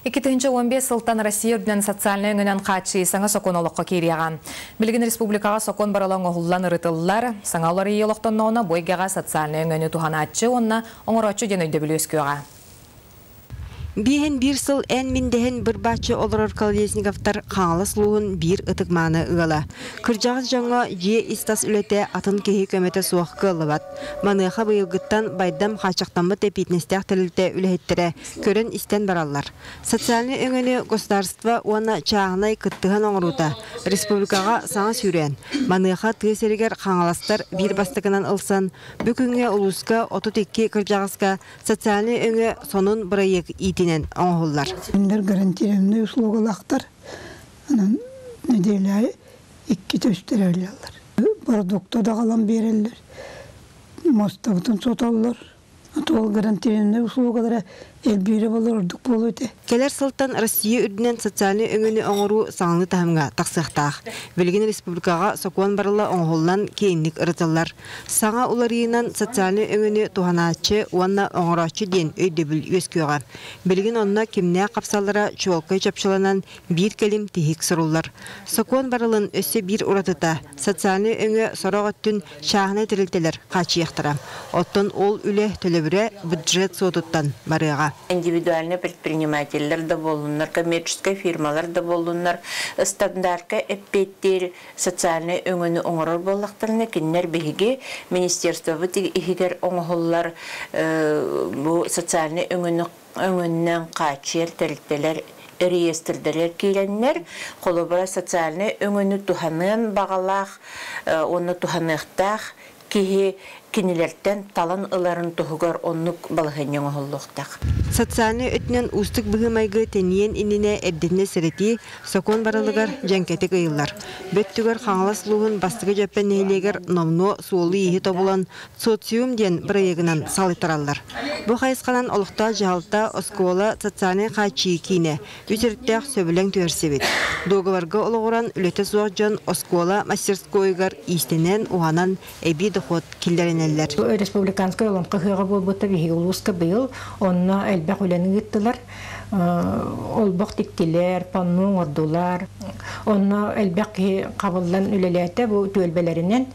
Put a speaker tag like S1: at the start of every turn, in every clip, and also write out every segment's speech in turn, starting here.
S1: 2015 сылтан Россия үрдүнэн социальнай өҥөнөн хааччыйыы саҥа сокуон олоххо киириэҕэ. Билигин республикаҕа сокуон барыла оҥоһуллан ырытыллар. Саҥа уларыйыы олохтонноҕуна бу эйгэҕэ социальнай өҥөнү туһанааччы уонна оҥорооччу диэн өйдөбүл үөскүөҕэ.
S2: 51 сыл эн-мин дэһэн быр-бааччы олорор Колодезниковтар Хаҥалас улууһун биир ытык-мааны ыала. Кырдьаҕас дьоҥҥо дьиэ ис-тас үлэтэ атын киһи көмөтө суох кыаллыбат. Маныаха быйылгыттан Байдам хааччахтаммыт эпиитинэстээх тэрилтэ үлэһиттэрэ көрөн-истэн бараллар. Социальнай өҥөнү государство уонна чааһынай кыттыһан оҥоруута республикаҕа саҥа сүүрээн. Маныаха тыа сиригэр хаҥаластар биир бастакынан ылсан, бу күҥҥэ улууска 32 кырдьаҕаска социальнай өҥө сонун бырайыак иитинэн оҥоһуллар.
S3: Кинилэр гарантированнай услугалаахтар. Онон нэдиэлэ иккитэ үстэ эрэллэр. Продукты даҕалан биэрэллэр. Мостабытын сотоллор. Ол гарантированнай услугалара элбиирэ буолар ордук буолуо этэ.
S2: Кэлэр сылтан Россия үрдүнэн социальнай өҥөнү оҥоруу саҥалыы таһымҥа тахсыахтаах. Билигин республикаҕа сокуон барыла оҥоһуллан киэҥник ырытыллар. Саҥа уларыйыынан социальнай өҥөнү туһанааччы уонна оҥорооччу диэн өйдөбүл үөскүөҕэ. Билигин онно кимнээх хапсаллара чуолкай чопчуланан биир кэлим тиһик суруллар. Сокуон барылын өссө биир уратыта социальнай өҥө сорох өттүн чааһынай тэрилтэлэр хааччыйыахтара. Оттон ол үлэ төлөбүрэ бюджет суотуттан барыаҕа.
S4: Индивидуальный предпринимателлэр да буоллуннар, коммерческай фирмалар да буоллуннар, стандартка эппиэттиир социальнай өҥөнү оҥорор буоллахтарына, кинилэр биһиги министерствобыт иһигэр оҥоһуллар бу социальнай өҥөнү өҥөннөн хааччыйар тэрилтэлэр реестрдэригэр киирэннэр, холобура, социальнай өҥөнү туһаныан баҕалаах уонна туһаныахтаах киһи кинилэртэн талан ыларын туһугар оннук балаһыанньа оҥоһуллуохтаах.
S2: Социальнай өттүнэн уустук быһыы-майгы тэнийиэн иннинэ эрдэтинэ сэрэтии сокуон барылыгар дьэҥкэтик ыйыллар. Бөттүгэр Хаҥалас улууһун Бастакы Дьөппөн нэһилиэгэр номнуо суолу-ииһи тобулан «Социум» диэн бырайыагынан салайтараллар. Бу хайысханан олохтоох дьаһалта, оскуола, социальнай хааччыйыы киинэ үс өрүттээх сөбүлэҥ түһэрсибит. Дуогабарга олоҕуран үлэтэ суох дьон оскуола мастерскойугар иистэнэн, уһанан эбии дохуот киллэринэллэр.
S5: Республиканскай олоҥхо ыһыаҕа буолбута биһиги улууска быйыл онно элбэх үлэни ыыттылар. Олбох тиктилэр, панно оҥордулар. Онно элбэх киһи хабыллан үлэлээтэ бу түөлбэлэринэн.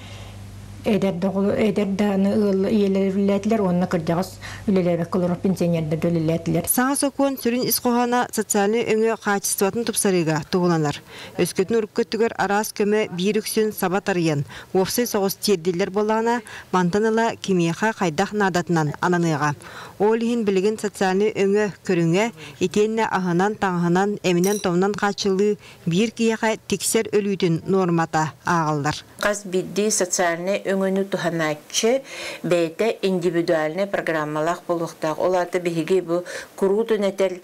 S5: Эдэр да эдэр дааны ыал ийэлэр үлэлээтилэр уонна кырдьаҕас үлэлээбэккэ олорор пенсионердар да үлэлээтилэр.
S2: Саҥа сокуон сүрүн ис хоһооно социальнай өҥө хаачыстыбатын тупсарыыга туһуланар. Өскөтүн урукку өттүгэр араас көмө биир үксүн саба тарыйан, уопсай соҕус тиэрдиллэр буоллаҕына, мантан ыла кимиэхэ хайдах наадатынан ананыаҕа. Ол иһин билигин социальнай өҥө көрүҥэ итиэннэ аһынан-таҥаһынан, эминэн-томунан хааччыллыы биир киһиэхэ тиксэр өлүүтүн нуормата ааҕыллар.
S4: Хас биирдии социальнай өҥөнү туһанааччы бэйэтэ индивидуальнай программалаах буолуохтаах. Ол аата биһиги бу куруутун этэр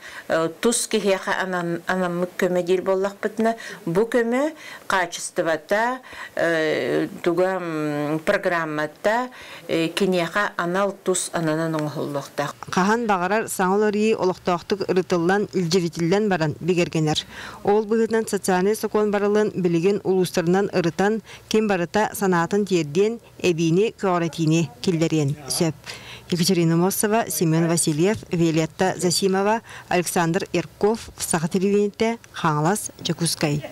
S4: тус киһиэхэ анаммыт көмө диир буоллахпытына, бу көмө хаачыстыбата, туга программата киниэхэ анал тус ананан оҥоһуллуохтаах.
S2: Хаһан баҕарар саҥа уларыйыы олохтоохтук ырытыллан, илдьиритиллэн баран бигэргэнэр. Ол быһыытынан социальнай сокуон барылын билигин улуустарынан ырытан, ким барыта санаатын тиэрдиэн, эбиини көҕүрэтиини киллэриэн сөп. Екатерина Мосова, Семен Васильев, Виолетта Засимова, Александр Ярков, Саха телевидениетэ, Хаҥалас, Дьокуускай.